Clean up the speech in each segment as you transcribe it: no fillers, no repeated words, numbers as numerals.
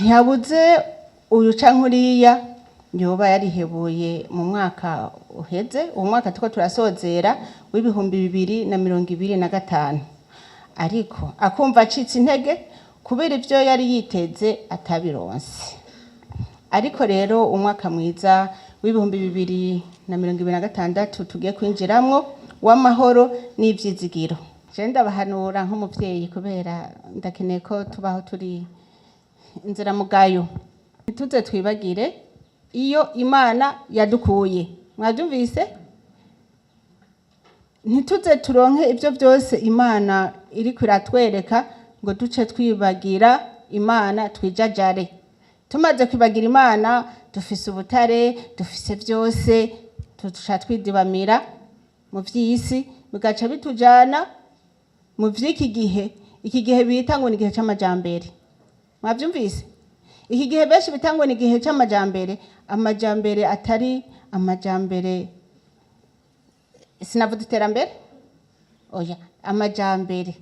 Ntihabuze uyu canke uriya yoba yarihebuye mu mwaka uheze, uwo mwaka turiko turasozera w'2025, ariko akumva acitse intege kubera ivyo yari yiteze atabironse. Ariko rero umwaka mwiza w'2026 tugiye kwinjiramwo w'amahoro n'ivyizigiro. Je ndabahanura nk'umuvyeyi, kubera ndakeneye ko tubaho turi inziramugayo. Ntituze twibagire iyo Imana yadukuye. Mwavyumvise? Ntituze turonke ivyo vyose Imana iriko iratwereka ngo duce twibagira Imana, twijajare. Tumaze kwibagira Imana, dufise ubutare, dufise vyose, tuca twidibamira mu vy'isi, bigaca bitujana mu vy'iki gihe, iki gihe bita ngo ni igihe c'amajambere. Mwavyumvise? Iki gihe benshi bita ngo ni igihe c'amajambere, amajambere atari amajambere. Sinavuze iterambere, oya, amajambere.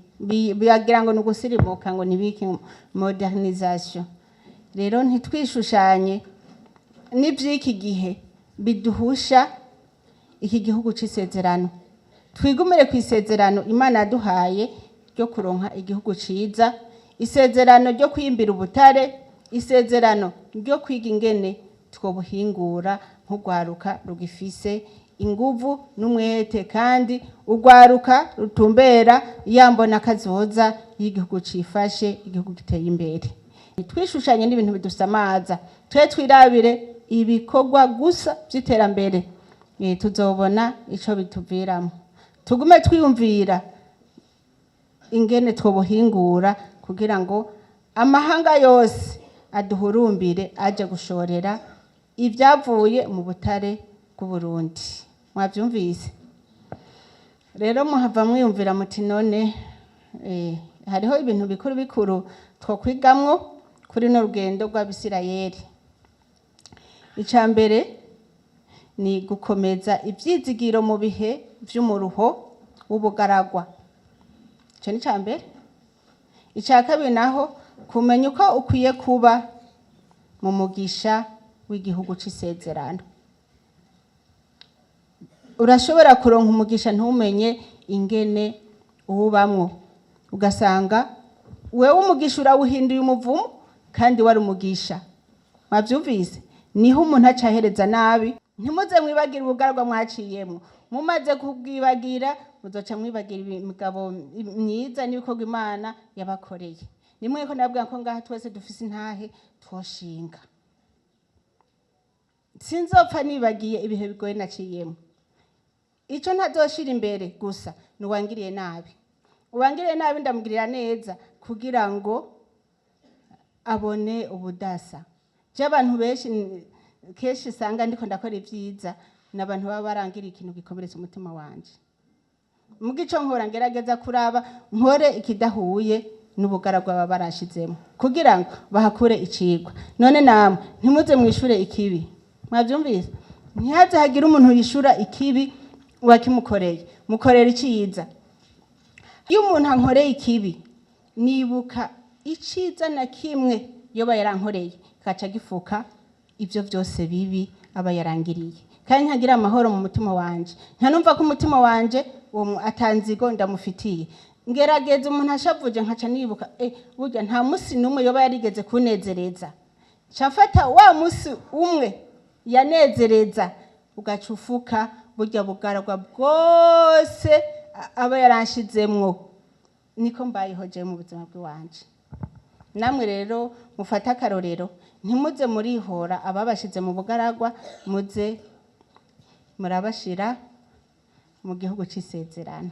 Bagira ngo ni ugusirimuka, ngo nibiki, modernisation. Rero ntitwishushanye n'ivy'iki gihe biduhusha iki gihugu c'isezerano. Twigumire ku isezerano Imana yaduhaye ryo kuronka igihugu ciza, isezerano ryo kwimbira ubutare, isezerano ryo kwiga ingene twobuhingura nk'urwaruka rugifise inguvu n'umwete, kandi urwaruka rutumbera yambona kazoza y'igihugu cifashe, igihugu giteye imbere. Twishushanye n'ibintu bidusamaza, twe twirabire ibikorwa gusa vy'iterambere, tuzobona ico bituviramo. Tugume twiyumvira ingene twobuhingura kugira ngo amahanga yose aduhurumbire aje gushorera ibyavuye mu butare bw'Uburundi. Mwavyumvise? Rero muhava mwiyumvira muti none hariho ibintu bikuru bikuru twokwigamwo kuri no rugendo rw'Abisirayeli. Ica mbere ni gukomeza ivyizigiro mu bihe vy'umuruho w'ubugaragwa. Ico ni ica mbere. Ica kabiri naho, kumenya uko ukwiye kuba mu mugisha w'igihugu c'isezerano. Urashobora kuronka umugisha ntumenye ingene uwubamwo, ugasanga wewe umugisha urawuhinduye umuvumo kandi wari umugisha. Mwavyumvise? Niho umuntu aca ahereza nabi. Ntimuze mwibagire ubugaragwa mwaciyemwo. Mumaze kubwibagira, muzoca mwibagira imigabo myiza n'ibikorwa Imana yabakoreye. Nimwe ko ndabwira ko ngaha twese dufise intahe twoshinga. Sinzopfa nibagiye ibihe bigoye naciyemwo. Ico ntazoshira imbere gusa ni uwangiriye nabi. Uwangiriye nabi ndamugirira neza kugira ngo abone ubudasa. Je abantu benshi kenshi usanga ndiko ndakora ivyiza ni abantu baba barangiriye ikintu gikomeretsa umutima wanje. Muga ico nkora, ngerageza kuraba nkore ikidahuye n'ubugaragwa baba barashizemo kugira ngo bahakure icigwa. None namwe ntimuze mwishure ikibi. Mwavyumvise? Ntihaze hagire umuntu yishura ikibi wakimukoreye, mukorera iciza. Iyo umuntu ankoreye ikibi, nibuka iciza na kimwe yoba yarankoreye, kaca gifuka ivyo vyose bibi aba yarangiriye, kandi nkagira amahoro mu mutima wanje, nkanumva ko umutima wanje uwo atanzigo ndamufitiye. Ngerageza umuntu ashavuje, nkaca nibuka burya nta musi n'umwe yoba yarigeze kunezereza. Nca mfata wa musi umwe yanezereza, ugaca ufuka burya bugaragwa bwose aba yaranshizemwo. Niko mbayeho jewe mu buzima bw'iwanje. Namwe rero mufate akarorero, ntimuze murihora ababashize mu bugaragwa, muze murabashira mu gihugu c'isezerano.